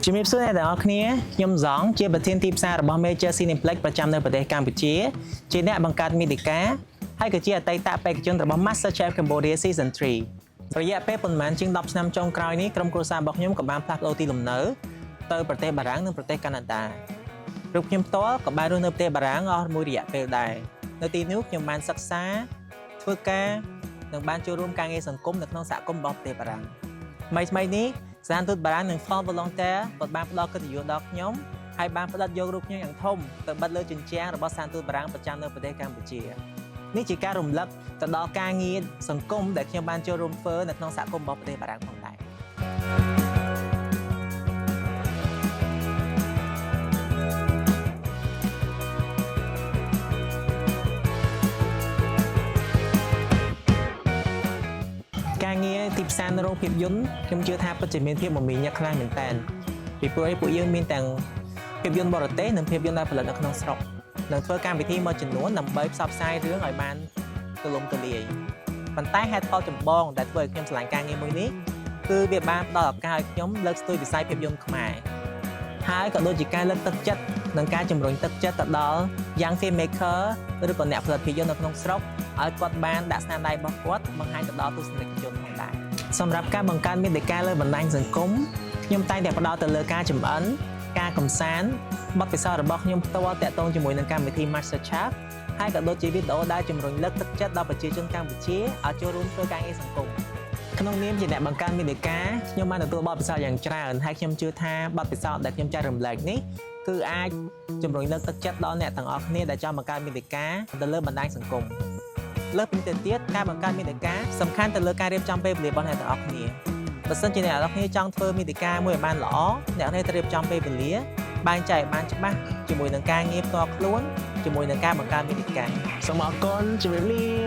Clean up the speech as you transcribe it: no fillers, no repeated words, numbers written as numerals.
ជំរាបសួរអ្នកទាំងអស់គ្នាខ្ញុំហ្សង់ជាប្រធានទីផ្សាររបស់ Major Cineplex ប្រចាំនៅប្រទេសកម្ពុជាជាអ្នកបង្កើតមាតិកាហើយក៏ជាអតីតបេក្ខជនរបស់ MasterChef Cambodia Season 3រយៈពេលប៉ុន្មានជាង10ឆ្នាំចុងក្រោយនេះក្រុមគ្រួសាររបស់ខ្ញុំក៏បានផ្លាស់ប្ដូរទីលំនៅទៅប្រទេសបារាំងនិងប្រទេសកាណាដារូបខ្ញុំផ្ទាល់ក៏បានរស់នៅប្រទេសបារាំងអស់មួយរយៈពេលដែរនៅទីនោះខ្ញុំបានសិក្សាធ្វើការនិងបានចូលរួមការងារសង្គមនៅក្នុងសហគមន៍របស់ប្រទេសបារាំងថ្មីៗនេះស្ថានទូតបារាំងនិង Fonds Volontaire ក៏បានផ្ដល់កិត្តិយសដល់ខ្ញុំហើយបានផ្ដិតយករូបខ្ញុំយ៉ាងធំទៅបិទលើជញ្ជាំងរបស់ស្ថានទូតបារាំងប្រចាំនៅប្រទេសកម្ពុជានេះជាការរំលឹកទៅដល់ការងារសង្គមដែលខ្ញុំបានចូលរួមធ្វើនៅក្នុងសហគមន៍របស់ប្រទេសបារាំងផងដែរ ការងារទីផ្សារនៅរោងភាពយន្តខ្ញុំជឿថាពិតជាមានភាពមមាញឹកខ្លាំងមែនតើពីព្រោះអីពួកយើងមានទាំងភាពយន្តបរទេសនិងភាពយន្តដែលផលិតនៅក្នុងស្រុកនិងធ្វើកម្មវិធីមួយចំនួនដើម្បីផ្សព្វផ្សាយរឿងឲ្យបានទូលំទូលាយប៉ុន្តែហេតុផលចម្បងដែលធ្វើឲ្យខ្ញុំស្រឡាញ់ការងារមួយនេះគឺវាបានផ្ដល់ឱកាសឲ្យខ្ញុំលើកស្ទួយវិស័យភាពយន្តខ្មែរហើយក៏ដូចជាការលើកទឹកចិត្តនិងការជំរុញទឹកចិត្តទៅដល់ young filmmaker ឬក៏អ្នកផលិតភាពយន្តនៅក្នុងស្រុកឲ្យគាត់បានដាក់ស្នាដៃរបស់គាត់បង្ហាញទៅដល់ទស្សនិកជនផងដែរសម្រាប់ការបង្កើតមាតិកាលើបណ្ដាញសង្គមខ្ញុំតែងតែផ្ដោតទៅលើការចម្អិនការកម្សាន្តបទពិសោធន៍របស់ខ្ញុំផ្ទាល់តាក់ទងជាមួយនឹងកម្មវិធី Master Chef ហើយក៏ដូចជាវីដេអូដែលជំរុញលើកទឹកចិត្តដល់ប្រជាជនកម្ពុជាឲ្យចូលរួមធ្វើការងារសង្គមក្នុងនាមជាអ្នកបង្កើតមាតិកាខ្ញុំបានទទួលបទពិសោធន៍យ៉ាងច្រើនហើយខ្ញុំជឿថាបទពិសោធន៍ដែលខ្ញុំចែករំលែកនេះគឺអាចជំរុញលើកទឹកចិត្តដល់អ្នកទាំងអស់គ្នាដែលចង់បង្កើតមាតិកាទៅលើបណ្ដាញសង្គមលើសពីនេះទៅទៀតការបង្កើតមាតិកាសំខាន់ទៅលើការរៀបចំពេលវេលារបស់អ្នកទាំងអស់គ្នាបើសិនជាអ្នកទាំងអស់គ្នាចង់ធ្វើមាតិកាមួយឲ្យបានល្អអ្នកទាំងអស់គ្នាត្រូវរៀបចំពេលវេលាបែងចែកឲ្យបានច្បាស់ជាមួយនឹងការងារផ្ទាល់ខ្លួនជាមួយនឹងការបង្កើតមាតិកា សូមអរគុណជម្រាបលា។